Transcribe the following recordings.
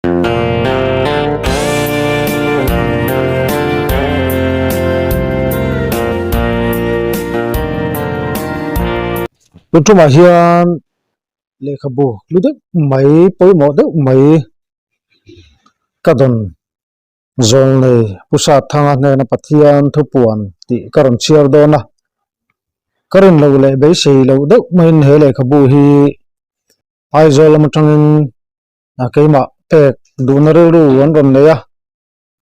Tun tumah hian lehkhabu hlu deuh mai pawimawh deuh mai ka dawn Zawlnei Pu Satthanga hnena Pathian thupuan tih ka rawn chhiar dawn a, ka rin loh leh beisei loh deuh maiin he lehkhabu hi Aizawl lam atangin keimah pek duhna rilru an rawn nei a,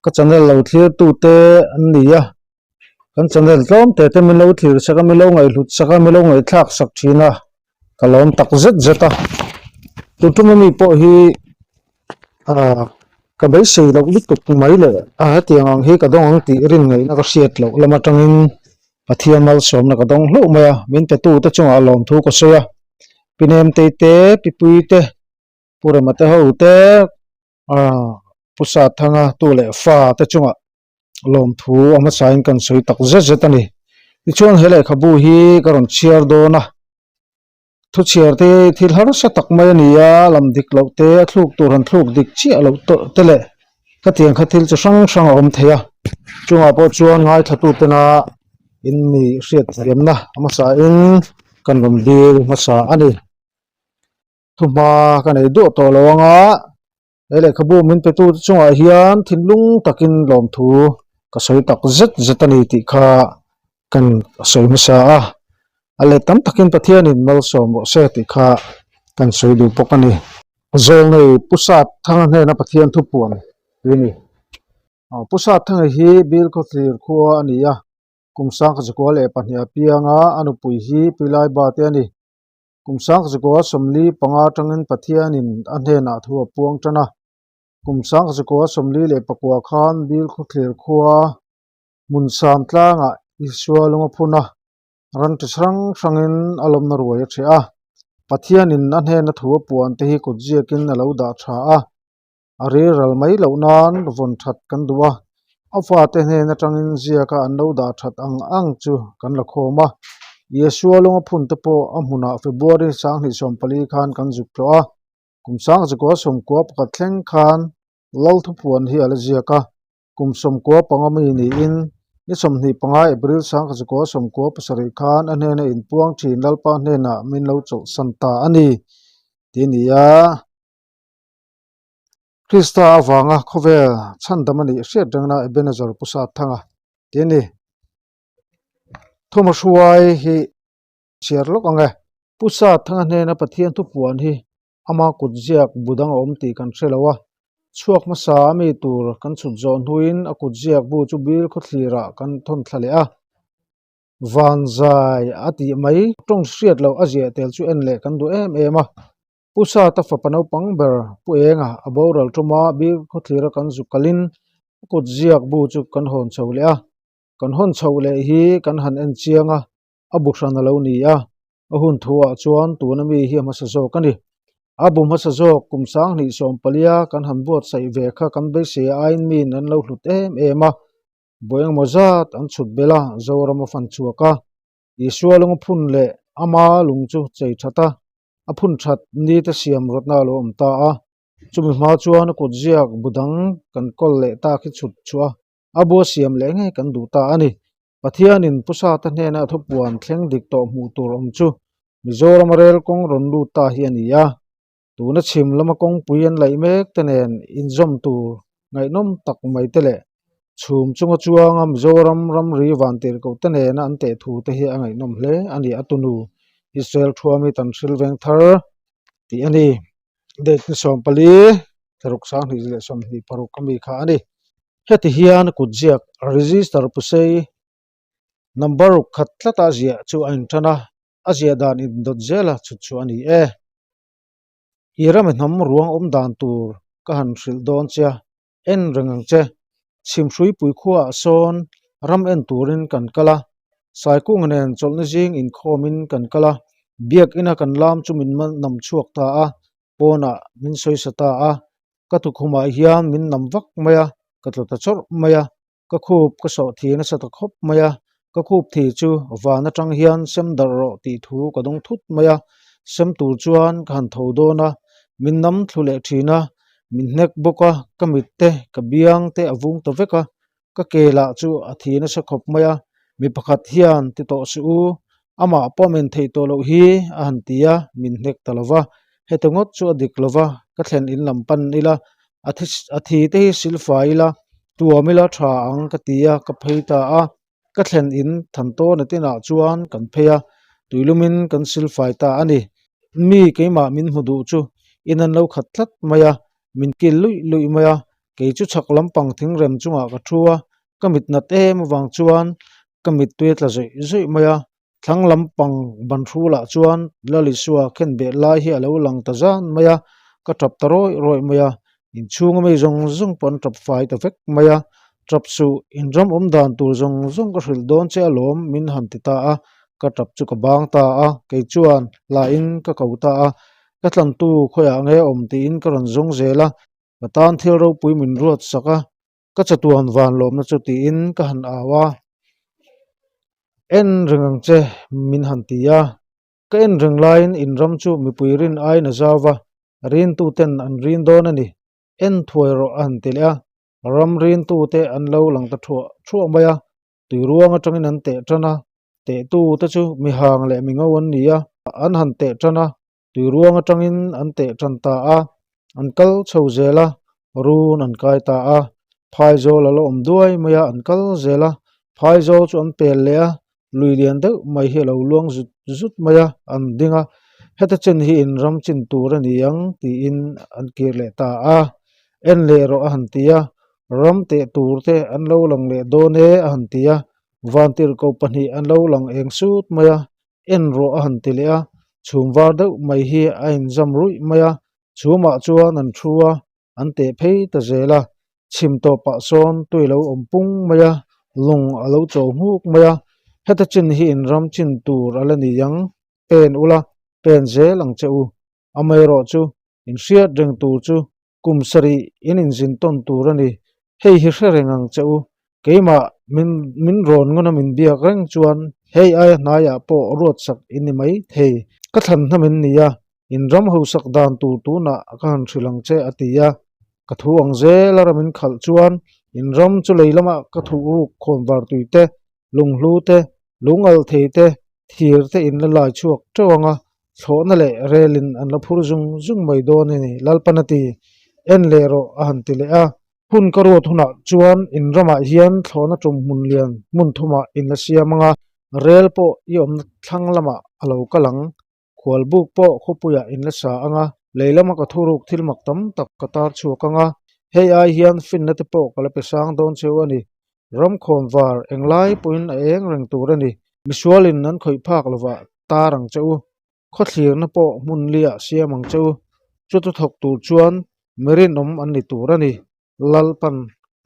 ka channel lo thlir tute an ni a, kan channel tlawm te te min lo thlir sak a, min lo ngaihhlut sak a, min lo ngaihthlak sak thin a, ka lawm tak zet zet a, tun tum ami pawh hi ah ka beisei loh lutuk mai leh a hetiang ang hi ka dawng ang tih rin ngaihna ka hriat loh lam atangin Pathian malsawmna ka dawng hlauh mai a, min pe tute chungah lawmthu ka sawi a, pi Nemtei te, pi Pui te, Pu Rema te ho te, ah Pu Sathanga tu leh fa te chungah lawmthu a hmasain kan sawi tak zet zet a ni. Tichuan he lehkhabu hi ka rawn chhiar dawn a, thu chhiar te thil harsa tak mai a ni a, lam dik loh te a thluk tur han thluk dik chiah loh tawh te leh khatiang kha thil chi hrang hrang a awm thei a, chungah pawh chuan ngaithla tena in mi hriat thiamna a hmasain kan rawn dil hmasa a ni. Thuhma ka nei duah tawh lo anga. He lehkhabu min petu te chungah hian thinlung takin lawmthu ka sawi tak zet zet a ni tih kha kan sawi hmasa a, a let tam takin Pathianin malsawm rawh se tih kha kan sawi duh bawk a ni. Zawlnei Pu Sat Thanga hnena Pathian thupuan hi a ni. Pu Sat Thanga hi Bilkhawthlir khua a ni a, kum sangkhaw leh pahniha pianga a nupui hi Pi Laiba te a ni. Kum sangzakua 45 atangin Pathianin a hnenah thu a puang tan a. Kum sangzakua 44 khan Bilkhawthlir khua Hmunsam tlangah Isua lung a phun a, ran chi hrang hrangin a lawmna ruai a ṭheh a. Pathianin a hnena thu a puan te hi kut ziakin a lo dah ṭha a. A rilral mai loh nan vawn that kan duh a, a fate hnen atangin ziaka an lo dah that ang ang chu kan la khawm a. Yeshua lunga phun te pawh a hmunah February 2024 khan kan zuk tlawh a, kum 1991 thleng khan Lal thupuan hi a la ziak a, kum 95 mi niin ni 25 April 1997 khan a hnena inpuang thin Lalpa hnenah min lo chawlhsan ta a ni tih a ni a. Krista avanga khawvel chhandam a nih hriat rengna Ebenezer Pu Satthanga tih a ni. Thuma hruai hi chhiar lawk ang e. Pu Satthanga hnena Pathian thupuan hi ama kut ziak bu dang a awm tih kan hre lo a, chhuak hmasa a mi tur kan chhut zawh hnuin a kut ziak bu chu bil khawthlirah kan thawn thla leh a. Vanzai a tih mai tawng hriat loh a ziah tel chu en leh kan duh em em a. Pu Sata fapa naupang ber Pu Enga a boral tuma bil khawthlira kan zuk kalin a kut ziak bu chu kan hawn chho leh a, kan hawn chhoh leh hi kan han en chiang a, a bu hran a lo ni a, a hun thuah chuan tuna mi hi a hmasa zawk a ni. A bu hmasa zawk kum 2014 kan han buatsaih ve kha kan beisei aiin miin an lo hlut em em a, bu engemaw zat an chhut belh a, Zoram a fan chhuak a, Isua lung a phun leh ama lung chu chei that a, a phun that ni te siam rawtna a lo awm ta a, chumi hma chuan a kut ziak bu dang kan kawl leh tak hi chhut chhuah a, a bua siam leh ngei kan duh ta a ni. Pathianin Pu Sata hnena thupuan thleng dik tawh hmuh tur awm chu Mizorama rel kawng rawn lut ta hi a ni a. Tuna chhim lama kawngpui an laih mek te nen inzawm tur ngaihnawm tak mai te leh chhum chunga chuanga Mizoram ramri vantirhkoh te nena an teh thu te hi a ngaihnawm hle a ni a tunu Israel thuami tan hril veng thar tih a ni. Date ni 14 thlaruk 2026 a mi kha a ni. Heti hian kutziak register pusei number ruk khat tlata ziah chu a intan a. A ziah dan indawt zela chhut chhuah a ni e. I rami hnam ruang awm dan tur ka han hrilh dawn che a, en reng ang che. Chhimhruipui khuaah sawn ram en turin kan kal a, Saikunga nen chawlhna zing inkhawmin kan kal a, biakina kan lam chu min nam chhuak ta a, pawnah min sawisa ta a, ka tukhumah hian min nam vak mai a, ka tlu ta chawrh mai a. Ka khup ka sawh thi nasa ta khawp mai a, ka khup thi chu van atang hian sem darh rawh tih thu ka dawng thut mai a, sem tur chuan ka han tho dawn a, min nam thlu leh thin a. Min hnek bawk a, ka mit te, ka biang te a vung ta vek a, ka ke lah chu a thi nasa khawp mai a, mi pakhat hian ti tawh suh u, amah pawh men theih tawh loh hi a han ti a, min hnek ta lo va, heti ngawt chu a dik lo va, ka thlen in lam pan ila, a thi a thi te hi silfai ila, tuam ila tha ang ka ti a, ka phei ta a. Ka thlen in Thantawna tinah chuan kan phei a, tuilumin kan silfai ta a ni. Mi keimah min hmu duh chu in an lo khat tlat mai a, min kil luih luih mai a, kei chu chhak lampang thingrem chungah ka thu a, ka mit nat em avang chuan ka mittui a tla zawih zawih mai a, Thlang lampang ban hrulah chuan Lalisua khen beh lai hi a lo lang ta zan mai a, ka tap ta rawih rawih mai a, inchhunga mi zawng zawng pawh an tap fai ta vek mai a, tap suh inram awm dan tur zawng zawng ka hrilh dawn che alawm min han ti ta a, ka tap chu ka bang ta a, kei chuan hlain ka ko ta a, ka tlantu khawiah nge awm tiin ka rawn zawng zel a, ka tan thil ropui min ruat sak a, Ka chatuan van lawmna chu tiin ka han au a, En reng ang che min han ti a. Ka en reng laiin in ram chu mipui rin aiin a zau va, rintuten an rin dawn a ni, en thuai rawh a han ti leh a. Ram rintute an lo lang ta thuah thuah mai a, tuiruang atangin an teh tan a, tehtute chu mihang leh mingo an ni a, an han teh tan a, Tuiruang atangin an teh tan ta a, an kal chho zel a, run an kai ta a, phaizawl a la awm duai mai a, an kal zel a, phaizawl chu an pel leh a, lui lian deuh mai hi a lo luang zut zut mai a, an ding a, heta chen hi in ram chin tur a ni ang tiin an kir leh ta a, en leh rawh a han ti a, ram teh tur te an lo lang leh dawn e a han ti a, vantirhkoh pahnih an lo lang eng sut mai a, en rawh a han ti leh a, chhum var deuh mai hi a inzam ruih mai a, chhumah chuan an thu a, an teh phei ta zel a, chhim tawpah sawn tui lo awm pung mai a, lung a lo cho nghuk mai a, heta chin hi in ram chin tur a la ni ang, pen ula, pen zel ang che u, amaherawhchu in hriat reng tur chu Kum sarih in inzin tawn tur a ni. Hei hi hre reng ang che u. Keimah min min rawn ngawna min biak reng chuan hei aia hnaiah pawh ruatsak in ni mai thei. Ka thlan hnam in ni a, in ram hausak dan tur tunah ka han hrilh ang che a ti a. Ka thu ang zel a ram in khalh chuan in ram chu lei lamah ka thuh ruk khawnvar tui te, lunghlu te, lungal thei te, thir te in la lai chhuak teuh ang a, thlawhna leh relin an la phur zung zung mai dawn a ni, Lalpan a ti, en leh rawh a han ti leh a. Hun ka ruat hunah chuan in ramah hian thlawhna tum hmun lian hmun thumah in la siam ang a, rel pawh i awmna thlang lamah a lo kal ang, khualbuk pawh khawpuiah in la sa ang a, lei lama ka thuruk thil mak tam tak ka tar chhuak ang a, hei ai hian finna te pawh ka la pe sang dawn cheu a ni, ram khawnvar englai pawhin a eng reng tur a ni. Misualin an khawih phak lovah tar ang che u, khawthlirna pawh hmun liah siam ang che u, chuta thawk tur chuan mi rinawm an ni tur a ni. Lalpan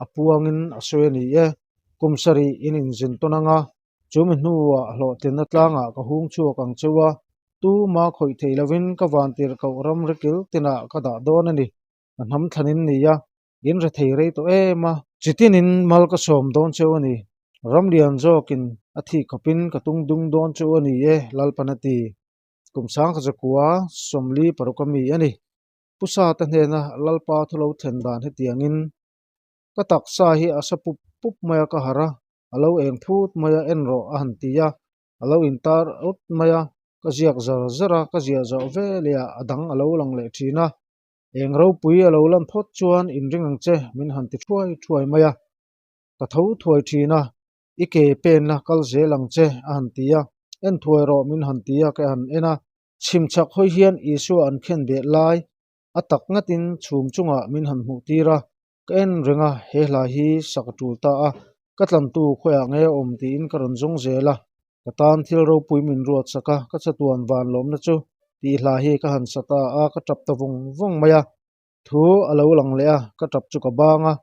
a puangin a sawi a ni e, kum sarih in inzin tawn ang a, chu mi hnuah hlawhtlinna tlangah ka hung chhuak ang che u a, tuma khawih theih lovin ka vantirhkoh ramri kil tinah ka dah dawn a ni, ka hnam thlanin ni a, In rethei rei tawh em a. Chitinin mal ka sawm dawn cheu a ni. Ramlian zawkin a thih khawpin ka tung dung dawn cheu a ni e, Lalpan a ti. Kum sangkhat zakua 40 paruk a mi a ni. Pu Sata hnena Lalpa thu lo thlen dan hetiangin, Ka taksa hi a sa pup pup mai a ka harh a, a lo eng phut mai a, en rawh a han ti a, a lo intar awt mai a, ka ziak zar zar a, ka ziah zawh veleh ah a dang a lo lang leh thin a. Eng ropui a lo lan phawt chuan inring ang che min han ti thuai thuai mai a, ka tho thuai thin a, i ke penna kal zel ang che a han ti a, en thuai rawh min han ti a ka han en a, chhim chhak hawi hian Isua an khen beh lai a tak ngatin chhum chungah min han hmuh tir a, ka en reng a, he hla hi sak a tul ta a, ka tlantu khawiah nge a awm tiin ka rawn zawng zel a, ka tan thil ropui min ruat sak a, ka chatuan van lawmna chu tih hla hi ka han sa ta a, ka tap ta vawng vawng mai a, thu a lo lang leh a, ka tap chu ka bang a,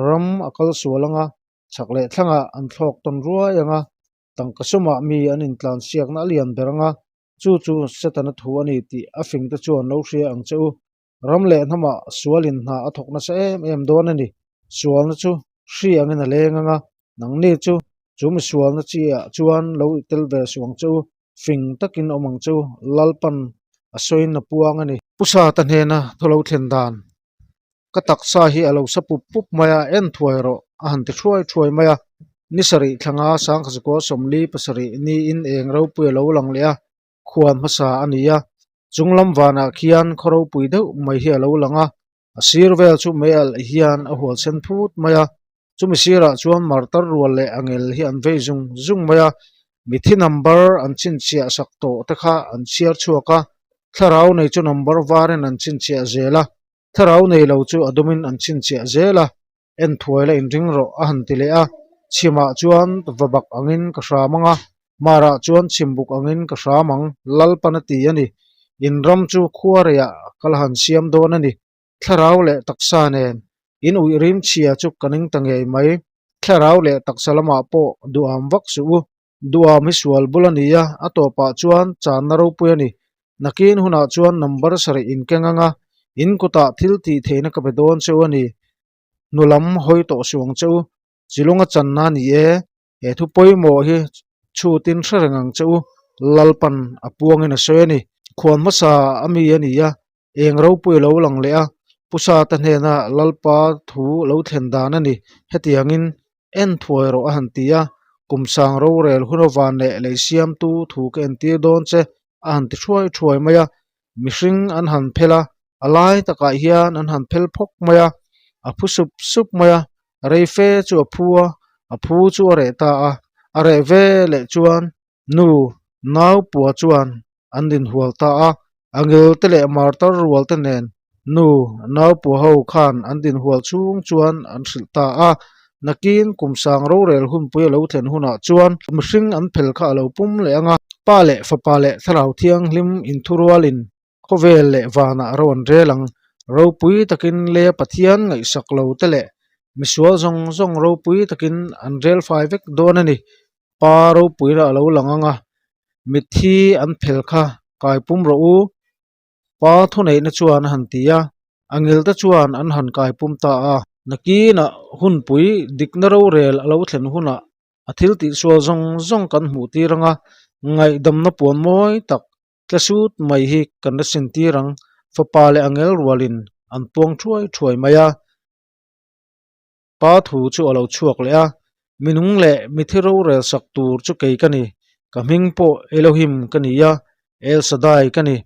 ram a kal sual ang a, chhak leh thlangah an thlawk tawn ruai ang a, tangka sumah mi an intlan siakna a lian ber ang a, chu chu Setana thu a ni tih a fingte chuan lo hria ang che u. Ram leh hnamah sualin hna a thawk nasa em em dawn a ni. Sualna chu hri angin a leng ang a, nangni chu chu mi sualna chi ah chuan lo i tel ve suh ang che u, fing takin awm ang che u, Lalpan a sawiin a puang a ni. Pu Sata hnena thu lo thlen dan. Ka taksa hi a lo sa pup pup mai a, en thuai rawh a han ti thuai thuai mai a. Ni sarih thlanga Sangkhazukua 47 niin eng ropui a lo lang leh a, khuan hmasa a ni a. Chung lam vanah khian khaw ropui deuh mai hi a lo lang a, a sir vel chu mei alh hian a hual sen phut mai a. Chumi sirah chuan martar rual leh angel hi an vei zung zung mai a, mithi number an chhinchhiah sak tawh te kha an chhiar chhuak a, thlarau nei chu number varin an chhinchhiah zel a, thlarau nei lo chu a dumin an chhinchhiah zel a, en thuai la inring rawh a han ti leh a, chhimah chuan va bak angin ka hram ang a, hmarah chuan chhimbuk angin ka hram ang, Lalpan a ti a ni, in ram chu khuareiah ka la han siam dawn a ni. Thlarau leh taksa nen in uih rim chhia chu ka ning ta ngei mai. Thlarau leh taksa lamah pawh duham vak suh u. Duham hi sual bul a ni a, a tawpah chuan channa ropui a ni. Nakin hunah chuan number sarih in keng ang a, in kutah thil tih theihna ka pe dawn cheu a ni. Hnu lam hawi tawh suh ang che u. Chilunga channa a ni e. He thu pawimawh hi chhutin hre reng ang che u, Lalpan a puangin a sawi a ni. Khuan hmasa a mi a ni a, eng ropui a lo lang leh a, Pu Sata hnena Lalpa thu lo thlen dan a ni. Hetiangin en thuai rawh a han ti a, kum sang rorel hun avan leh lei siamtu thu ka entir dawn che a han ti thuai thuai mai a, mihring an han phel a, a lai takah hian an han phel phawk mai a, a phu sup sup mai a, rei fe chu a phu a, a phu chu a reh ta a, a reh ve leh chuan nu nau pua chuan an inhual ta a, a ngil te leh martar rual te nen nu nau pua ho khan an dinhual chhung chuan an hrilh ta a, nakin kum sang rorel hunpui a lo thlen hunah chuan mihring an phel kha a lo pum leh ang a, pa leh fapa leh thlarau thianghlim inthurualin Khawvel leh vanah ro an rel ang. Ropui takin leh Pathian ngaihsak lo te leh misual zawng zawng ropui takin an rel fai vek dawn a ni. Pa ropuina a lo lang ang a, mitthi an phel kha kai pum rawh u. Pa thuneihna chuan a han ti a, a ngilte chuan an han kai pum ta a. Nakinah hunpui dikna rorel a lo thlen hunah a thil tihsual zawng zawng kan hmuh tir ang a, ngaihdamna puan mawi tak Tla sut mai hi kan la sintir ang, fapa leh angel rualin an puang thuai thuai mai a. Pa thu chu a lo chhuak leh a, Mi nung leh mi thi rorel sak tur chu kei ka ni, ka hming pawh Elohim ka ni a, El Shaddai ka ni,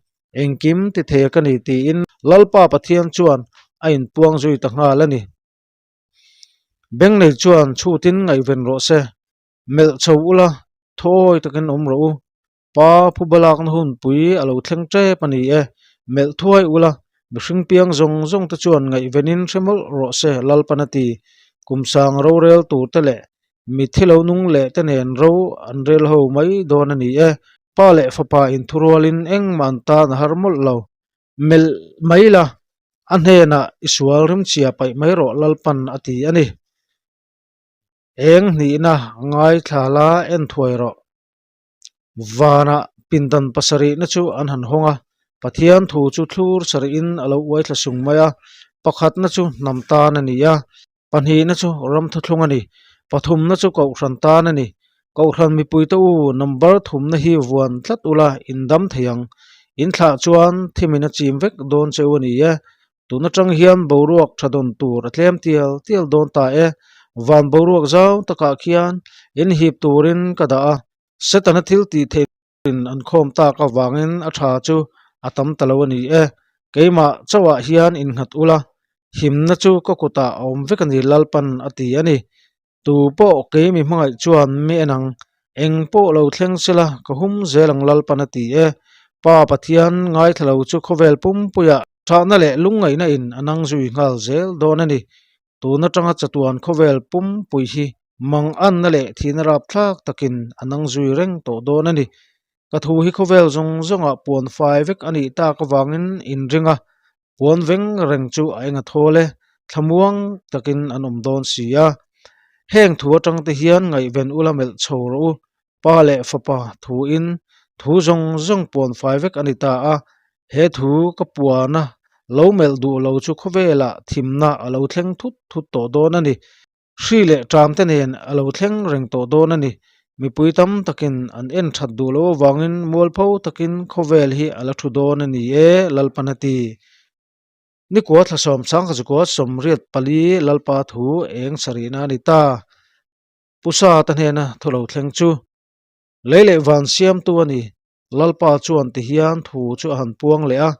engkim ti thei ka ni tiin Lalpa Pathian chuan a inpuang zui ta nghal a ni. Bengnei chuan chhutin ngaihven rawh se, melh chho ula, thawi takin awm rawh u, Pa phuba lakna hunpui a lo thleng tep a ni e, melh thuai ula, mihring piang zawng zawng te chuan ngaihvenin hre mawlh rawh se Lalpan a ti. Kum sang rorel tur te leh mitthi lo nung leh te nen ro an rel ho mai dawn a ni e. Pa leh fapa inthurualin engmah an tan a har mawlh lo. Melh mai la, a hnenah i sual rimchhia paih mai rawh Lalpan a ti a ni. Eng hnihna ngaithla la en thuai rawh. Vanah pindan pasarihna chu an han hawng a, Pathian thu chu thlur sarihin a lo uai thla sung mai a, pakhatna chu hnam tan a ni a, pahnihna chu ram thuthlung a ni, pathumna chu kohhran tan a ni. Kohhran mipuite u, number thumna hi vuan tlat ula in dam thei ang. In thlah chuan thimin a chim vek dawn che u a ni e. Tun atang hian boruak tha dawn tur a tlem tial tial dawn ta e. Van boruak zau takah khian in hip turin ka dah a, Setana thil tih theih in an khawm tak avangin a tha chu a tam ta lo a ni e. Keimah chauhah hian innghat ula, himna chu ka kutah a awm vek a ni Lalpan a ti a ni. Tu pawh kei mi hmangaih chuan mi en ang, eng pawh lo thleng sela ka hum zel ang Lalpan a ti e. Pa Pathian ngaithla lo chu khawvel pumpuiah thahna leh lungngaihna in a nang zui nghal zel dawn a ni. Tun atanga chatuan khawvel pumpui hi manganna leh thihna rapthlak takin a nang zui reng tawh dawn a ni. Ka thu hi khawvel zawng zawngah puan fai vek a nih tak avangin inring a, Puan veng reng chu a eng a thawl e, thlamuang takin an awm dawn si a. Heng thu atang te hian ngaihven ula melh chho rawh u, pa leh fapa thuin thu zawng zawng puan fai vek a ni ta a. He thu ka puana lo melh duh lo chu khawvelah thimna a lo thleng thut thut tawh dawn a ni. Hri leh ṭam te nen a lo thleng reng tawh dawn a ni. Mipui tam takin an en that duh loh avangin mualpho takin khawvel hi a la thu dawn a ni e, Lalpan a ti. Nikua thla sawmsang kha 84 Lalpa thu eng sarihna a ni ta. Pu Sata hnena thu lo thleng chu lei leh van siamtu a ni. Lalpa chuan tihian thu chu a han puang leh a,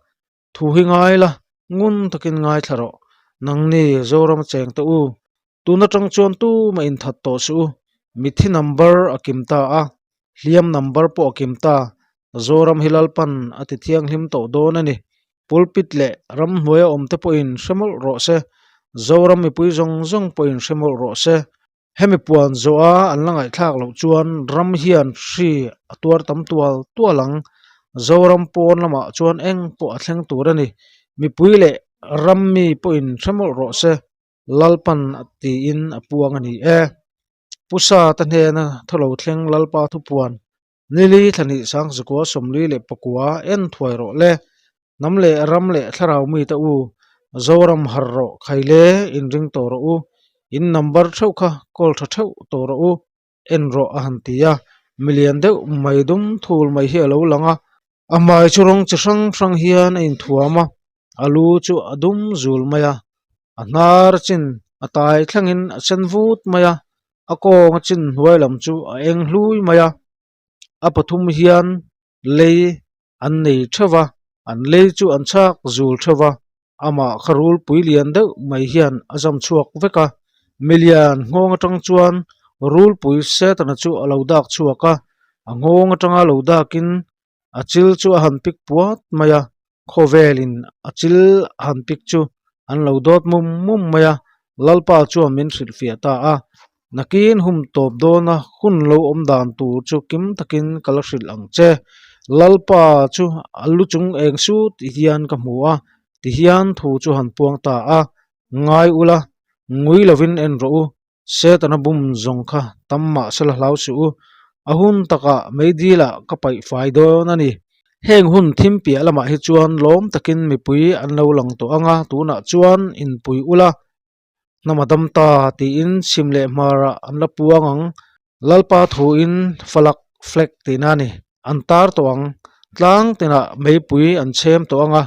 Thu hi ngai la, ngun takin ngaithla rawh. Nangni Zoram cheng teh u, tun atang chuan tumah inthat tawh suh u. Mithi number a kim ta a, hliam number pawh a kim ta. Zoram hi Lalpan a ti thianghlim tawh dawn a ni. Pulpit leh ramhnuaia awmte pawhin hre mawlh rawh se. Zoram mipui zawng zawng pawhin hre mawlh rawh se. Hemi puan zawha an la ngaihthlak loh chuan ram hian hri a tuar tam tual tual ang. Zoram pawn lamah chuan eng pawh a thleng tur a ni. Mipui leh ram mi pawhin hre mawlh rawh se, Lalpan a tiin a puang a ni e. Pu Sata hnena thaw lo thleng Lalpa thupuan Nili thlahnih sangzakua 44 en thuai rawh le. Hnam leh ram leh thlarau mite u, Zoram harh rawh khai le inring tawh rawh u, in number theuh kha call tha theuh tawh rawh u, en rawh a han ti a. Milian deuh mai dum thul mai hi a lo lang a, a hmai chu rawng chi hrang hrang hian a inthuam a, a lu chu a dum zul mai a, a hnar chin a tai thlengin a sen vut mai a, a kawng a chin hnuai lam chu a eng hlui mai a a pathum hian lei an nei theuh va an lei chu an chhak zul theuh va amah kha rulpui lian deuh mai hian a zam chhuak vek a milian nghawng atang chuan rulpui setana chu a lo dak chhuak a a nghawng atanga lo dakin a chil chu a han pik puat mai a khawvelin a chil a han pik chu an lo dawt mum mum mai a Lalpa chuan min hrilhfiah ta a nakin hum tawp dawna hun lo awm dan tur chu kim takin ka la hrilh ang che Lalpa chu a lu chung eng sut hian ka hmu a tihian thu chu han puang ta a ngai ula ngui lovin en rawh u. Setana bum zawng kha tam mah se la hlau suh u, a hun takah meidilah ka paih fai dawn a ni. Heng hun thim piah lamah hi chuan lawm takin mipui an lo lang tawh ang a, tunah chuan inpui ula hnam a dam ta tiin chhim leh hmarah an la puang ang. Lalpa thuin falak, flag, tihna a ni. An tar tawh ang. Tlang tinah meipui an chhem tawh ang a,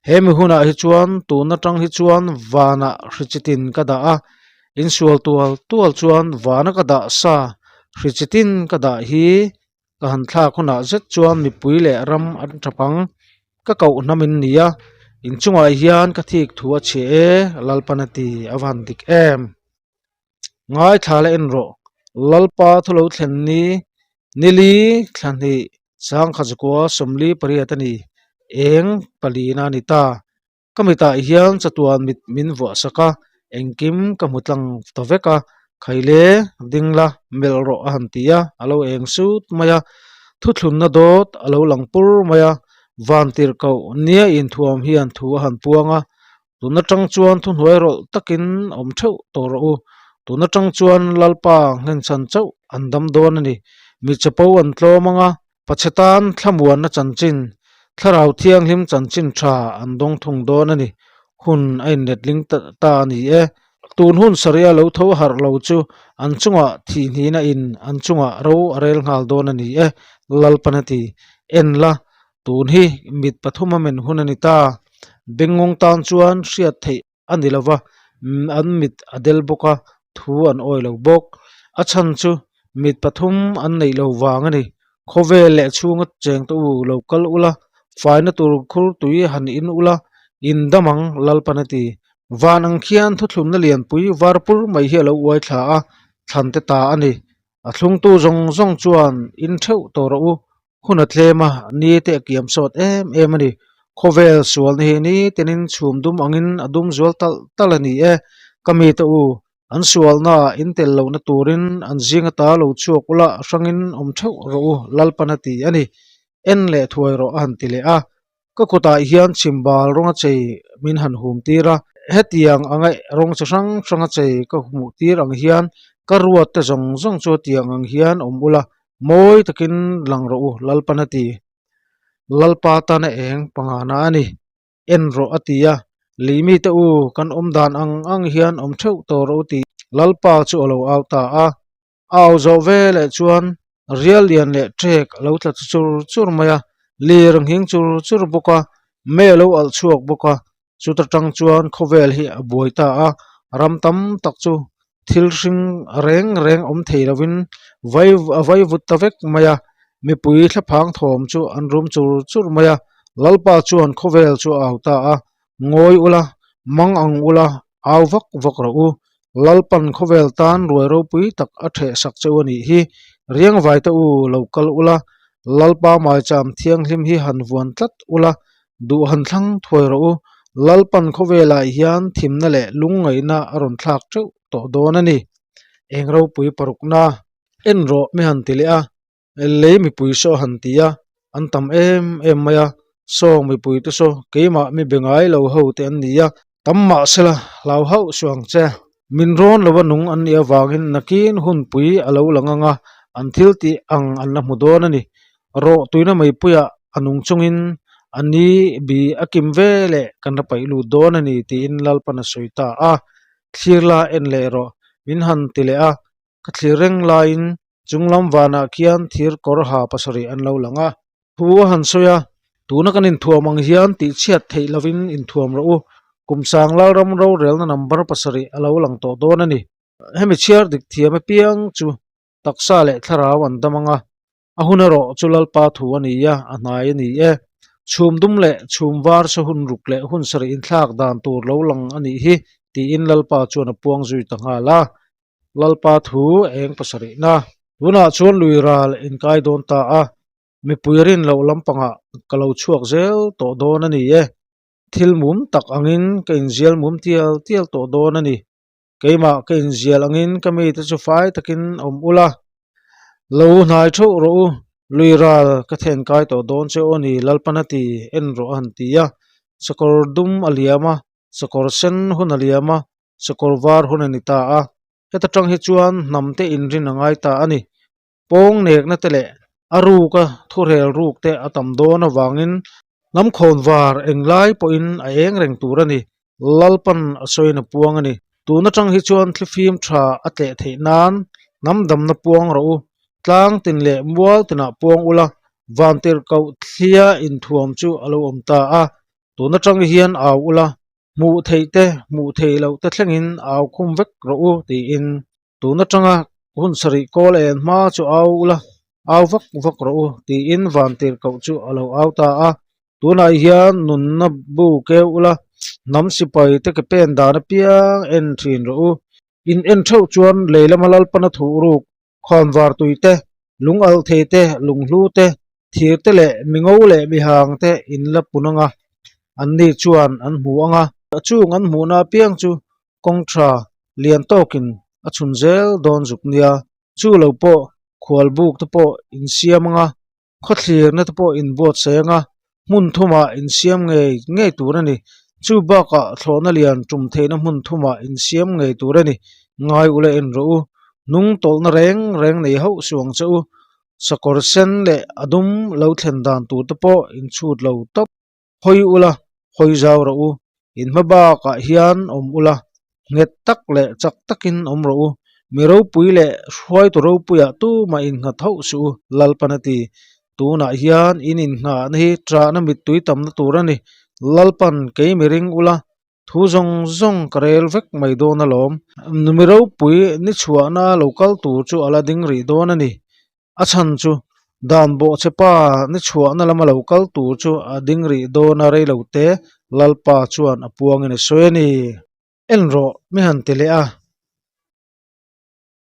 he mi hunah hi chuan tun atang hi chuan vanah hrichitin ka dah a, insual tual tual chuan vana ka dah sa hrichitin ka dah hi ka han thlak hunah zet chuan mipui leh ram an tap ang. Ka koh hnam in ni a, inchungah hian ka thik thu a chhe e, Lalpan a ti, a va han dik em. Ngaithla la en rawh. Lalpa thu lo thlen ni nili thla hnih 1948 a ni. Eng palina a ni ta. Ka mitah hian chatuan mit min vuah sak a, engkim ka hmu tlang ta vek a. Khaile ding la melh rawh a han ti a, a lo eng sut mai a. Thuthlunna dawt a lo lang pur mai a, vantirhkoh nia inthuam hian thu a han puang a, Tun atang chuan thuhnuai rawlh takin awm theuh tawh rawh u. Tun atang chuan Lalpa nghenchhan chauh an dam dawn a ni. Mi chapo an tlawm ang a, pachhe tan thlamuanna chanchin, Thlarau Thianghlim chanchin tha an dawng thung dawn a ni. Hun a inletling ta a ni e. Tun hun sarih a lo tho harh lo chu an chungah thihhnihna in an chungah ro a rel nghal dawn a ni e, Lalpan a ti. En la, Tun hi mit pathum a men hun a ni ta. Bengngawng tan chuan hriat theih a ni lo va, an mit a del bawk a, thu an awi lo bawk. A chhan chu mit pathum an neih lo vang a ni. Khawvel leh chhunga cheng te u lo kal ula, faina tur khur tui han in ula, in dam ang Lalpan a ti. Van ang khian thuthlunna lianpui var pur mai hi a lo uai thla a, thlan te ta a ni. A thlungtu zawng zawng chuan in theuh tawh rawh u, Hun a tlem a, ni te a kiam sawt em em a ni. Khawvel sualna hi ni tenin chhum dum angin a dum zual talh talh a ni e. Ka mite u, an sualnaah in tel lohna turin an zing ata lo chhuak ula hrangin awm theuh rawh u, Lalpan a ti a ni. En leh thuai rawh a han ti leh a. Ka kutah hian chhimbal rawnga chei min han hum tir a, hetiang anga rawng chi hrang hranga chei ka hmuh tir ang hian ka ruat te zawng zawng chu tiang ang hian awm ula, mawi takin lang rawh u Lalpan a ti. Lalpa tana eng pangana a ni, en rawh a ti a, lei mite u kan awm dan ang ang hian awm theuh tawh rawh u tih Lalpa chu a lo au ta a. A au zawh veleh chuan rial lian leh ṭek a lo tla chur chur mai a, lir a nghing chur chur bawk a, mei a lo alh chhuak bawk a. Chuta tang chuan khawvel hi a buai ta a, ram tam tak chu thil hring reng reng awm thei lovin vai a vai vut ta vek mai a, mipui thlaphang thawm chu an rum chur chur mai a, Lalpa chuan khawvel chu a au ta a, Ngawi ula, mang ang ula, au vak vak rawh u, Lalpan khawvel tan ruai ropui tak a theh sak cheu a nih hi, riangvai te u lo kal ula, Lalpa maicham thianghlim hi han vuan tlat ula, duh han thlang thuai rawh u, Lalpan khawvelah hian thimna leh lungngaihna a rawn thlak teuh tawh dawn a ni. Eng ropui parukna en rawh mi han ti leh a, lei mipui saw han ti a, an tam em em mai a, sawng mipui te saw keimah mi be ngai lo ho te an ni a, tam mahsela hlau hauh suh ang che. Min rawn lova nung an nih avangin nakin hunpui a lo lang ang a, an thil tih ang an la hmu dawn a ni. Rawh tuina meipuiah a nung chungin a ni bi a kim ve leh kan la paih lut dawn a ni tiin Lalpan a sawi ta a. Thlir la en leh rawh min han ti leh a, ka thlir reng laiin chung lam vanah khian thir kawr ha pasarih an lo lang a. Thu a han sawi a, tuna kan inthuam ang hian tihchhiat theih lovin inthuam rawh u, kum sang Lalram rorelna number pasarih a lo lang tawh dawn a ni. Hemi chhiar dik thiam apiang chu taksa leh thlarau an dam ang a, a hun erawh chu Lalpa thu a ni a, a hnai a ni e. Chhum dum leh chhum var sa hun ruk leh hun sarih inthlak dan tur lo lang a nih hi tiin Lalpa chuan a puang zui ta nghal a. Lalpa thu eng pasarihna. Tunah chuan lui ral inkai dawn ta a, mipui rin loh lampangah ka lo chhuak zel tawh dawn a ni e. Thil mum tak angin ka inzial mum tial tial tawh dawn a ni. Keimah ka inzial angin ka mite chu fai takin awm ula, lo hnai theuh rawh u, lui ral ka thenkai tawh dawn che aw ni Lalpan a ti en rawh a han ti a. Sakawr dum a liam a, sakawr sen hun a liam a, sakawr var hun a ni ta a, heta tang hi chuan hnam te inrin a ngai ta a ni. Pawng nekna te leh a ruka thurel ruk te a tam dawn avangin hnam khawn var englai pawhin a eng reng tur a ni. Lalpan a sawiin a puang a ni. Tun atang hi chuan thlifim tha a tleh theih nan hnam damna puang rawh u. Tlang tin leh mual tinah puang ula, vantirhkoh thlia inthuam chu a lo awm ta a. Tun atang hian au ula, Hmuh theih te, hmuh theih loh te thlengin au khum vek rawh u tiin tun atanga hun sarih kawl en hma chu au ula, au vak vak rawh u tiin vantirhkoh chu a lo au ta a. Tunah hian nunna bu keu ula, hnam sipai te ke pen dan apiang en thin rawh u. In en theuh chuan lei lama Lalpana thuh ruk khawnvar tui te, lung alh thei te, lunghlu te, thir te leh mingo leh mihang te in la pun ang a, anni chuan an hmu ang a. Chung an hmuhna apiang chu kawng tha lian tawkin a chhun zel dawn zuk nia, chu lo pawh khual buk te pawh in siam ang a, Khawthlirna te pawh inbuatsaih anga hmun thumah insiam ngei ngei tur a ni. Chu bakah thlawhna lian tum theihna hmun thumah insiam ngei tur a ni. Ngai ula en rawh u. Hnung tawlhna reng reng nei hauh suh ang che u. Sakawr sen leh a dum lo thlen dan tur te pawh inchhut lo tawp. Hawi ula, hawi zau rawh u. In hma bakah hian awm ula, nghet tak leh chak takin awm rawh u. Mi ropui leh hruaitu ropuiah tumah innghat hauh suh u, Lalpan a ti. Tunah hian in innghahna hi ṭahna mittui tamna tur a ni. Lalpan, kei mi ring ula, thu zawng zawng ka rel vek mai dawn alawm. Mi ropui ni chhuahna lo kal tur chu a la ding rih dawn a ni. A chhan chu dan bawh che pa ni chhuahna lama lo kal tur chu a ding rih dawn a rei lo te Lalpa chuan a puangin a sawi a ni. En rawh mi han ti leh a,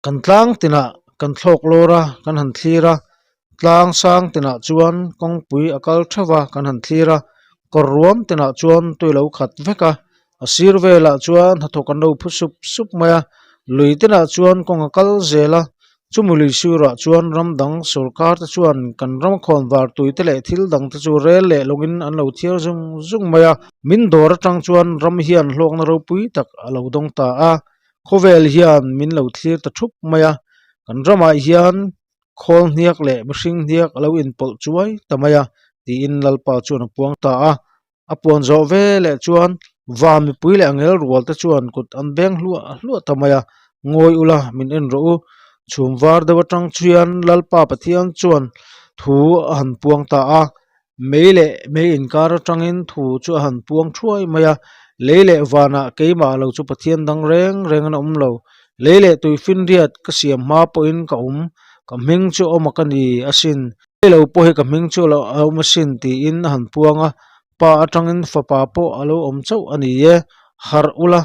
kan tlang tinah kan thlawk lawr a kan han thlir a, tlang sang tinah chuan kawngpui a kal theuh a kan han thlir a, kawr ruam tinah chuan tui lo khat vek a, a sir velah chuan hnathawk an lo phu sup sup mai a lui tinah chuan kawng a kal zel a chumi lui sirah chuan ram dang sawrkar te chuan kan ram khawn var tui te leh thil dang te chu rel leh lawngin an lo thiar zung zung mai a min dawr atang chuan ram hian hlawkna ropui tak a lo dawng ta a khawvel hian min lo thlir ta thup mai a kan ramah hian khawl hniak leh mihring hniak a lo inpawlh chuai ta mai a tiin Lalpa chuan a puang ta a. A puan zawh ve leh chuan van mipui leh angel rual te chuan kut an beng hluah hluah ta mai a, Ngawi ula min en rawh u. Chhum var deuh atang chuan Lalpa Pathian chuan thu a han puang ta a. Mei leh mei inkar atangin thu chu a han puang thuai mai a, lei leh vanah keimah lo chu Pathian dang reng reng an awm lo. Lei leh tuifinriat ka siam hma pawhin ka awm, ka hming chu awm a ka ni asin, lei lo pawh hi ka hming chu a lo awm asin tiin a han puang a, pa atangin fapa pawh a lo awm chauh a ni e, harh ula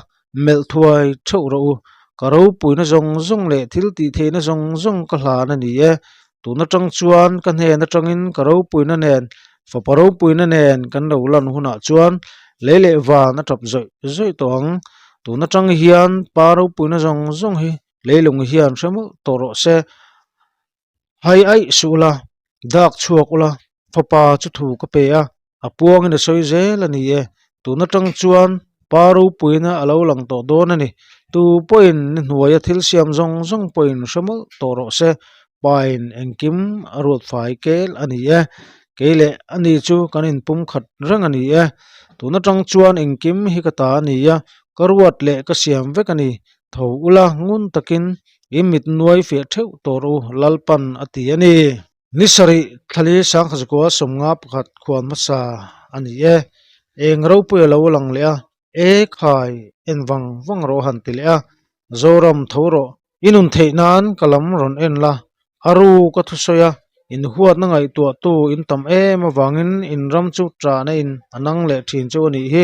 melh thuai theuh rawh u, ka ropuina zawng zawng leh thil tih theihna zawng zawng ka hlan a ni e, tun atang chuan ka hnen atangin ka ropuina nen fapa ropuina nen kan lo lan hunah chuan lei leh van a tap zawih zawih tawh ang, tun atang hian pa ropuina zawng zawng hi leilung hian hre mawlh tawh rawh se. Hai aih suh ula, dak chhuak ula, fapa chu thu ka pe a, a puangin a sawi zel a ni e. Tun atang chuan pa ropuina a lo lang tawh dawn a ni. Tu pawhin ni hnuaia thil siam zawng zawng pawhin hre mawlh tawh rawh se, pain engkim a ruat fai kel a ni e. Kei leh ani chu kan inpum khat reng a ni e. Tun atang chuan engkim hi ka ta a ni a, ka ruat leh ka siam vek a ni. Tho ula ngun takin i mit nuai fiah theuh tawh rawh u, Lalpan a ti a ni. Ni sarih thlali Sangkhazukua sawmnga pakhat khuan hmasa a ni e. Eng ropui a lo lang leh a, E khai, en vang vang rawh a han ti leh a. Zoram tho rawh, i nun theih nan ka lam rawn en la, a ru ka thusawi a, in huatna ngaihtuahtu in tam em avangin in ram chu ṭahna in a nang leh ṭhin cheu a nih hi.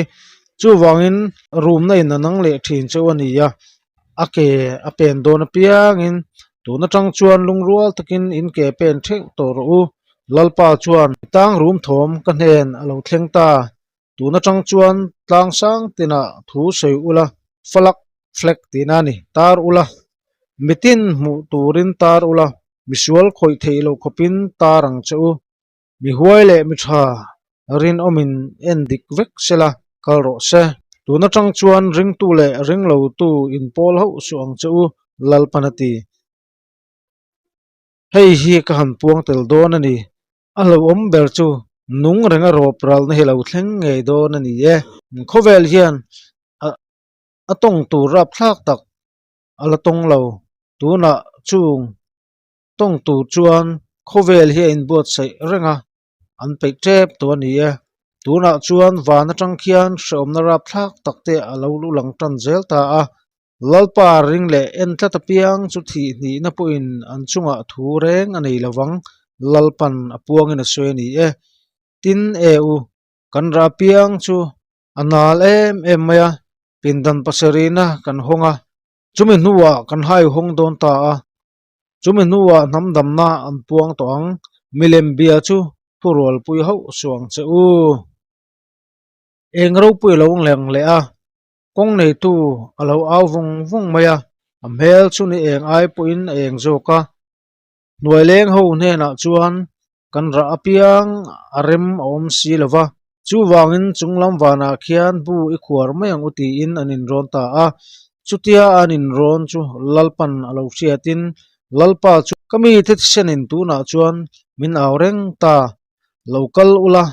Chuvangin rumna in a nang leh ṭhin cheu a ni a, a ke a pen dawn apiangin tun atang chuan lungrual takin in ke pen theuh tawh rawh u. Lalpa chuan tang rum thawm ka hnen a lo thleng ta. Tun atang chuan tlang sang tinah thu sawi ula, falak, flag, tihna a ni, tar ula, mitin hmuh turin tar ula, misual khawih theih loh khawpin tar ang che u. Mi huai leh mi tha rinawmin en dik vek sela kal rawh se. Tun atang chuan ringtu leh ringlotu inpawl hauh suh ang che u, Lalpan a ti. Hei hi ka han puang tel dawn a ni. A hlauhawm ber chu nung renga rawp ralna hi lo thleng ngei dawn a ni e. Khawvel hian a tawng tur rapthlak tak a la tawng lo. Tunah chung tawng tur chuan khawvel hi a inbuatsaih reng a, an peih tep tawh a ni e. Tunah chuan van atang khian hrehawmna rapthlak tak te a lo lang tan zel ta a, Lalpa ring leh en tlat apiang chu thih hnihna pawhin an chungah thu reng a nei lovang, Lalpan a puangin a sawi a ni e. Tin e u, kan rah apiang chu a nal em em mai a, pindan pasarihna kan hawng a, chumi hnuah kan haihawng dawn ta a, Chumi hnuah hnam damna an puang tawh ang, milem bia chu thurualpui hauh suh ang che u. Eng ropui a lo leng leh a, kawng neitu a lo au vung vung mai a, a hmel chu ni eng ai pawhin a eng zawk a. Hnuai leng ho hnenah chuan kan rah apiang a rem a awm si lo va, chuvangin chung lam vanah khian bu i khuar mai ang u tiin an inrawn ta a. Chutia an inrawn chu Lalpan a lo hriatin, Lalpa chu ka mite thisenin tunah chuan min au reng ta, lo kal ula,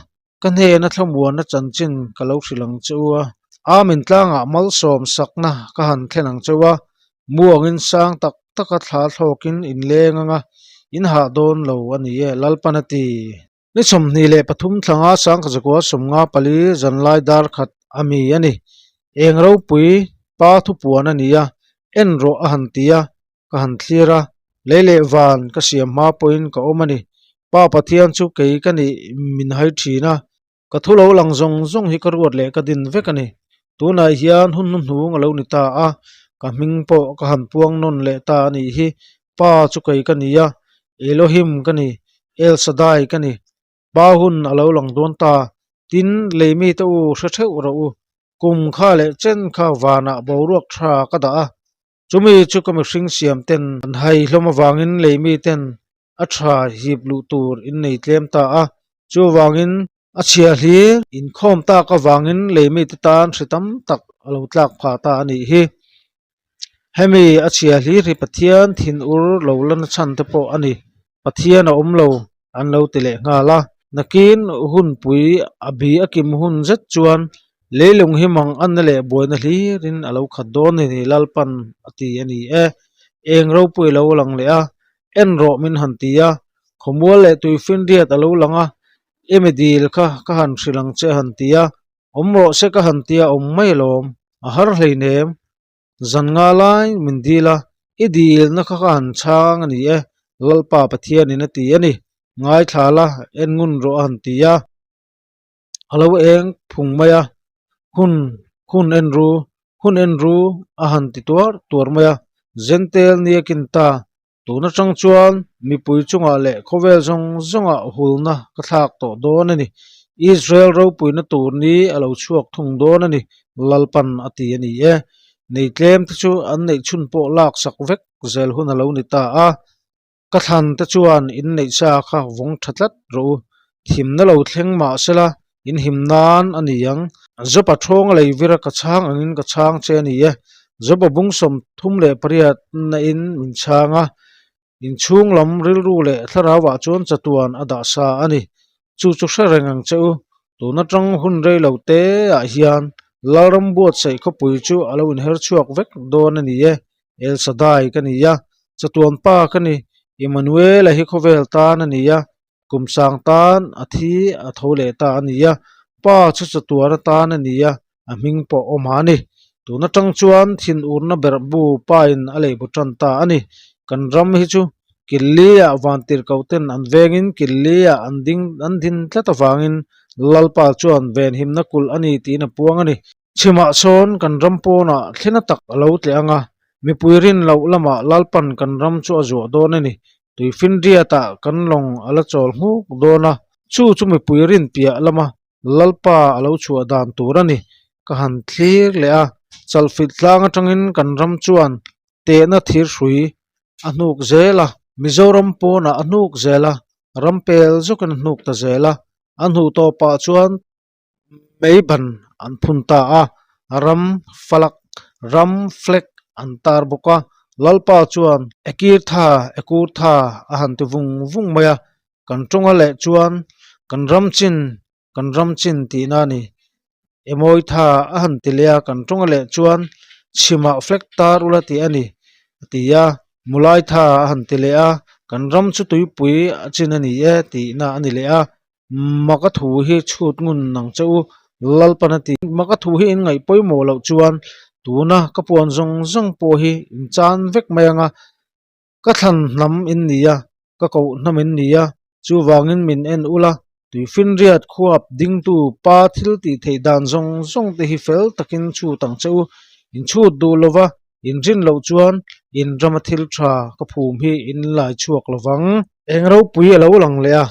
ka hnena thlamuanna chanchin ka lo hrilh ang che u a, Amen tlangah malsawm sakna ka han thlen ang che u a, muangin sang tak taka thla thlawkin in leng anga in hah dawn lo a ni e, Lalpan a ti. Ni 23 thlanga Sangkhazakua 54 zanlai dar khat a mi a ni. Eng ropui pa thupuan a ni a, en rawh a han ti a, ka han thlir a, lei leh van ka siam hma pawhin ka awm a ni. Pa Pathian chu kei ka nih min hai thin a, ka thu lo lang zawng zawng hi ka ruat leh ka din vek a ni. Tunah hian hun hnuhnung a lo ni ta a, ka hming pawh ka han puang nawn leh ta a nih hi. Pa chu kei ka ni a, Elohim ka ni, El Shaddai ka ni. Pa hun a lo lang dawn ta. Tin, lei mite u hre theuh rawh u, kum kha leh chen kha vanah boruak tha ka dah a, Chumi chu ka mihring siam ten an hai hlawm avangin lei mi ten a tha hip luh tur in nei tlem ta a, chuvangin a chhia hlir inkhawm tak avangin lei mi te tan hri tam tak a lo tlak phah ta a nih hi. Hemi a chhia hlir hi Pathian thinur lo la na chhan te pawh a ni. Pathian a awm lo an lo ti leh nghal a. Nakin hunpui a bi a kim hun zet chuan leilung hi mang anna leh buaina hlirin a lo khat dawn a ni Lalpan a ti a ni e. Eng ropui a lo lang leh a, en rawh min han ti a, khawmual leh tuifinriat a lo lang a. I mi dil kha ka han hrilh ang che a han ti a, awm rawh se ka han ti a, awm mai alawm, a har hleinem. Zan nga lai min dil a, i dilna kha ka han chhang a ni e, Lalpa Pathianin a ti a ni, ngaithla la, en ngun rawh a han ti a. A lo eng phung mai a, hun hun en ru, hun en ru a han ti tuar tuar mai a, Zentel nia kin ta, Tun atang chuan mipui chungah leh khawvel zawng zawngah hulna ka thlak tawh dawn a ni. Israel ropuina tur ni a lo chhuak thung dawn a ni, Lalpan a ti a ni e. Nei tlem te chu an neih chhun pawh lak sak vek zel hun a lo ni ta a. Ka thlan te chuan in neih sa kha vawng tha tlat rawh u. Thimna lo thleng mah sela in him nan a ni ang. Jopa thawnga lei vira ka chhang angin ka chhang che a ni e. Jopa bung 38 na in min chhang a, inchhung lam rilru leh thlarauah chuan chatuan a dah sa a ni. Chu chu hre reng ang che u. Tun atang hun rei lo te ah hian Lalram buatsaih khawpui chu a lo inher chhuak vek dawn a ni e. El Shaddai ka ni a, chatuan pa ka ni. Immanuela hi khawvel tan a ni a, Kum sang tan a thi a tho leh ta a ni a, pa chu chatuan atan a ni a, a hming pawh awm a ni. Tun atang chuan thinurna berh bu pain a lei bu tan ta a ni. Kan ram hi chu Killi-ah vantirhkohten an vengin Killi-ah an ding an din tlat avangin Lalpa chuan venhimna kulh a ni tiin a puang a ni. Chhimah sawn kan ram pawnah thlena tak a lo tleh ang a, mipui rin loh lamah Lalpan kan ram chu a zuah dawn a ni. Tuifinriatah kan lawng a la chawl nghuk dawn a, chu chu mipui rin piah lama Lalpa a lo chhuah dan tur a ni. Ka han thlir leh a, chalfilh tlang atangin kan ram chuan tehna thirhrui a hnuk zel a, Mizoram pawnah a hnuk zel a, ram pel zawkin a hnuk ta zel a, a hnuh tawpah chuan Mei ban an phun ta a, ram falak, ram flag an tar bawk a, Lalpa chuan e kir tha, e kur tha a han ti vung vung mai a, kan tawnga leh chuan kan ram chin, kan ram chin tihna a ni, e mawi tha a han ti leh a, kan tawnga leh chuan chhimah flag tar ula tih a ni a ti a, mulai tha a han ti leh a, kan ram chu tuipui a chin a ni e tihna a ni leh a. Maka thu hi chhut ngun nang che u, Lalpan a ti. Maka thu hi in ngaih pawimawh loh chuan tuna ka puan zawng zawng pawh hi in chan vek mai ang a, ka thlan hnam in ni a, ka koh hnam in ni a, chuvangin min en ula, tuifinriat khuap dingtu pa thil tih theih dan zawng zawng te hi fel takin chhut ang che u, in chhut duh lova in rin loh chuan in rama thil tha ka phum hi in lai chhuak lovang. Eng ropui a lo lang leh a,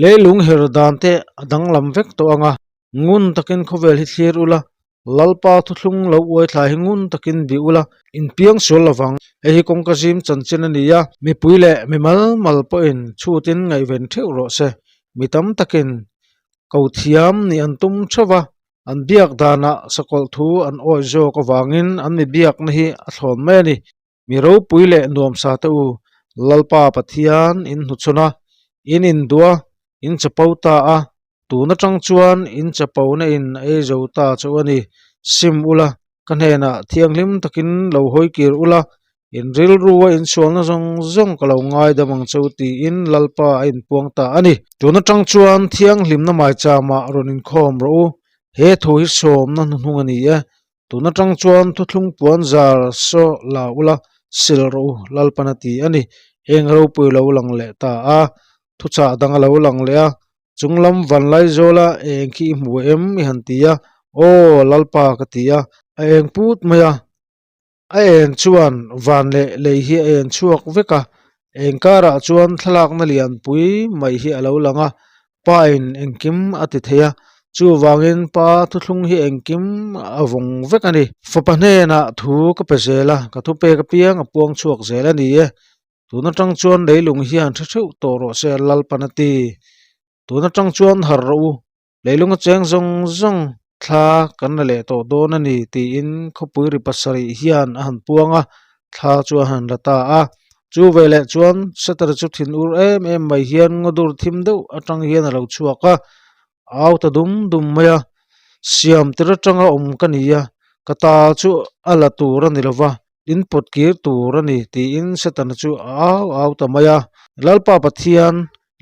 leilung her dan te a danglam vek tawh ang a, ngun takin khawvel hi thlir ula, Lalpa thuthlung lo uai thlai hi ngun takin bih ula, in piang sual lovang. Hei hi kawngka zim chanchin a ni a, mipui leh mi mal mal pawhin chhutin ngaihven theuh rawh se. Mi tam takin ko thiam nih an tum theuh a, an biak danah sakawlh thu an awih zawk avangin an mi biakna hi a thlawn mai a ni. Mi ropui leh nuamsa te u, Lalpa Pathian in hnuchhawn a, in induh a, in chapo ta a, tun atang chuan in chapona in a ei zo ta chu a ni. Sim ula, ka hnenah thianghlim takin lo hawi kir ula, in rilru a insualna zawng zawng ka lo ngaidam ang che u tiin Lalpa a inpuang ta a ni. Tun atang chuan thianghlimna maichama rawn inkhawm rawh u, he thu hi sawmna hnuhnung a ni e, Tun atang chuan thuthlung puan zar saw la ula sil rawh u Lalpan a ti a ni. Eng ropui lo lang leh ta a, thuchah dang a lo lang leh a, chunglam vanlai zawla eng khi i hmu em i han ti a, Aw Lalpa ka ti a, a eng put mai a, a eng chuan van leh lei hi a eng chhuak vek a, eng karah chuan thlalakna lianpui mai hi a lo lang a, Pa in engkim a ti thei a, chuvangin pa thuthlung hi engkim a vawng vek a ni. Fapa hnenah thu ka pe zel a, ka thupek apiang a puang chhuak zel a ni e. Tun atang chuan leilung hian hre theuh tawh rawh se Lalpan a ti. Tun atang chuan harh rawh u, leilunga cheng zawng zawng thla kan la leh tawh dawn a ni tiin khawpui ri pasarih hian a han puang a, thla chu a han la ta a. Chu veleh chuan Satara chu thin ur em em mai hian ngawdur thim deuh atang hian a lo chhuak a, au ta dum dum mai a, Siam tir atanga awm ka ni a, ka ta chu a la tur a ni lo va, in pawt kir tur a ni tiin Satana chu a au au ta mai a. Lalpa Pathian.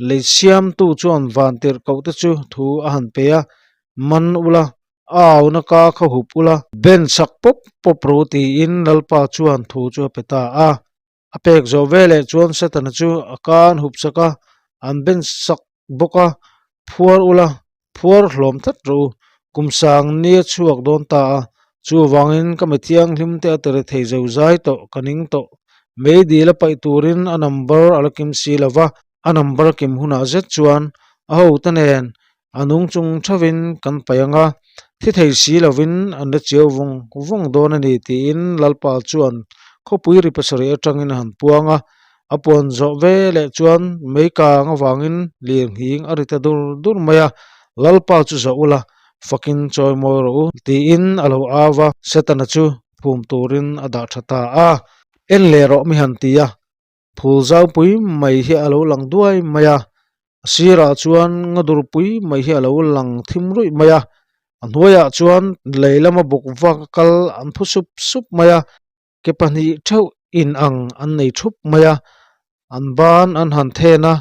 Lei siamtu chuan vantirhkoh te chu thu a han pe a, Man ula, a auna ka kha hup ula, ben sak pawp pawp rawh u tiin Lalpa chuan thu chu a pe ta a. A pek zawh veleh chuan Setana chu a ka an hup sak a, an ben sak bawk a, Phuar ula, phuar hlawm tlat rawh u, kum sang ni a chhuak dawn ta a, chuvangin ka mi thianghlim te a tere thei zo zai tawh, ka ning tawh. Meidil a paih turin a number a la kim si lo va, a number kim hunah zet chuan a hote nen a nung chung thavin kan paih ang a, thi thei si lovin an la chiau vawng vawng dawn a ni tiin Lalpa chuan khawpui ri pasarih atangin a han puang a, a puan zawh ve leh chuan mei kang avangin lirnghing a ri ta dur dur mai a, Lalpa chu zawh ula, fakin chawi mawi rawh u tiin a lo au va, Setana chu phum turin a dah tha ta a, en leh rawh mi han ti a. Phul zaupui mai hi a lo lang duai mai a, a sirah chuan ngadur pui mai hi a lo lang thim ruih mai a, a hnuaiah chuan lei lama bawk vak a kal an phu sup sup mai a, ke pahnih theuh in ang an nei thup mai a, an ban an han then a,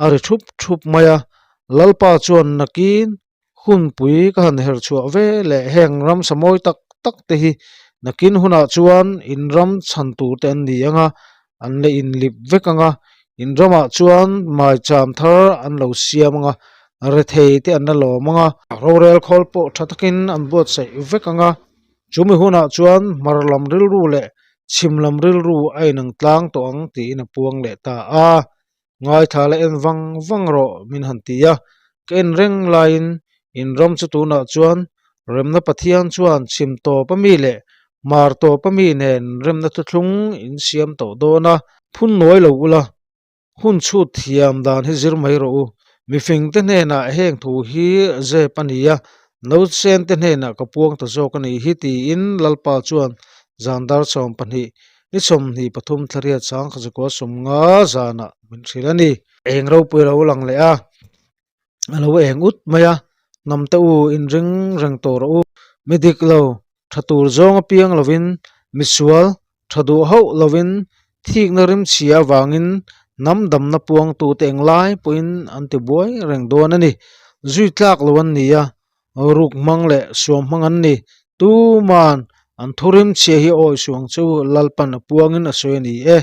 a ri thup thup mai a, Lalpa chuan nakin Hunpui ka han her chhuah ve leh heng ramsa mawi tak tak te hi nakin hunah chuan in ram chhan tur te an ni ang a, an la inlip vek ang a, in ramah chuan maicham thar an lo siam ang a, rethei te an la lawm ang a, rorel khawl pawh tha takin an buatsaih vek ang a, chumi hunah chuan hmar lam rilru leh chhim lam rilru a inang tlang tawh ang tiin a puang leh ta a. Ngaithla la en vang vang rawh min han ti a, ka en reng laiin in ram chu tunah chuan remna Pathian chuan chhim tawp a mi leh hmar tawp a mi nen remna thuthlung in siam tawh dawn a, phun nuai lo ula, hun chhut thiam dan hi zir mai rawh u, mifingte hnenah heng thu hi zep a ni a, nausente hnenah ka puang ta zawk a nih hi tiin Lalpa chuan zan dar 12 Ni 23 thlariat sang kha zakua 50 zanah min hrilh a ni. Eng ropui a lo lang leh a, a lo eng ut mai a, hnam te u inring reng tawh rawh u. Mi dik lo, tha tur zawng apiang lovin, misual, tha duh hauh lovin, thikna rimchhia avangin hnam damna puangtute englai pawhin an ti buai reng dawn a ni. Zui tlak lo an ni a, Ruk hmang leh suam hmang an ni. Tuman an thurim chhia hi awi suang chu Lalpan a puangin a sawi a ni e.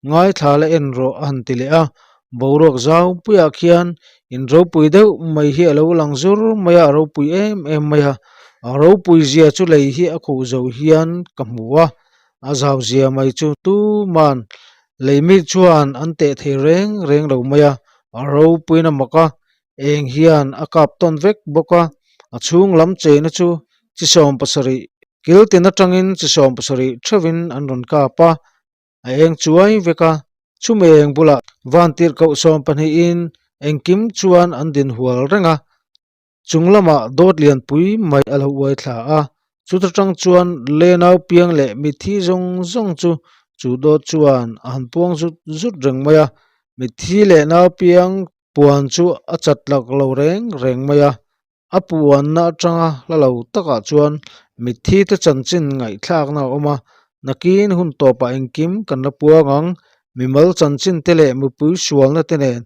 Ngaithla la en rawh a han ti leh a. Boruak zaupuiah khian in ropui deuh mai hi a lo lang zur mai a, a ropui em em mai a. A ropui zia chu lei hi a khuh zo hian ka hmu a, a zau zia mai chu tuman lei mi chuan an teh thei reng reng lo mai a, a ropuiin a mak a, Eng hian a kap tawn vek bawk a, a chhung lam cheina chu chi 70 kil tin atangin chi 70 theuhin an rawn kap a, a eng chuai vek a, chhum eng bulah vantirhkoh sawmpahnihin engkim chuan an din hual reng a, chung lamah dawt lianpui mai a lo uai thla a, chuta tang chuan lenau piang leh mitthi zawng zawng chu chu dawt chuan a han puang zut zut reng mai a, mitthi leh nau piang Puan chu a chat lak lo reng reng mai a, a puanna atanga hla lo takah chuan mitthi te chanchin ngaihthlakna a awm a, nakin hun tawpah engkim kan la puang ang, mimal chanchin te leh mipui sualna te nen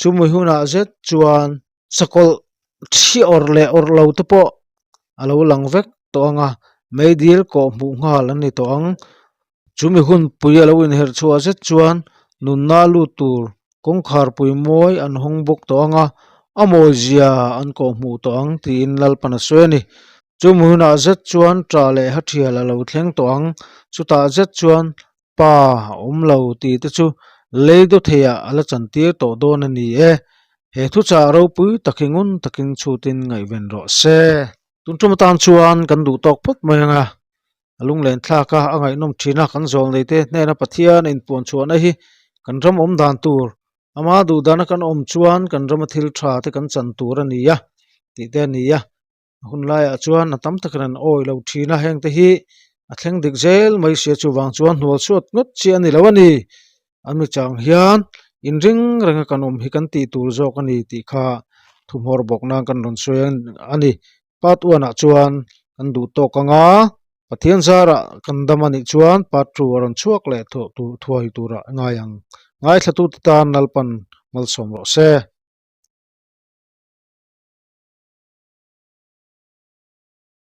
chumi hunah zet chuan sakawlh thi awrh leh awrh lo te pawh a lo lang vek tawh ang a, meidil kawh hmuh nghal an ni tawh ang. Chumi hunpui a lo inherh chhuah zet chuan nunna lut tur kawngkharpui mawi an hawng bawk tawh ang a, a mawizia an kawhhmuh tawh ang tiin Lalpan a sawi a ni. Chumi hunah zet chuan ṭah leh hathial a lo thleng tawh ang, chutah zet chuan pa awm lo tih te chu lei dawtheiah a la chantir tawh dawn a ni e. He thuchah ropui tak hi ngun takin chhutin ngaihven rawh se. Tun tum atan chuan kan duh tawk phawt mai ang a. A lunglen thlak a, a ngaihnawm thin a, kan zawl nei te hnena Pathian a inpuan chhuahna hi kan ram awm dan tur, ama duh dana kan awm chuan kan rama thil tha te kan chan tur a ni a tih te a ni a, a hun laiah chuan a tam takin an awi lo thin a, heng te hi a thleng dik zel mai sia chuvang chuan hnual chhuat ngawt chi a ni lo a ni, an mi chang hian inring renga kan awm hi kan tih tur zawk a ni tih kha thuhmawr bawk nan kan rawn sawi a ni. Part one ah chuan kan duh tawk ang a, Pathian zarah kan dam a nih chuan part two a rawn chhuak leh thuai turah ngai ang. Ngaithlatute tan Lalpan malsawm rawh se.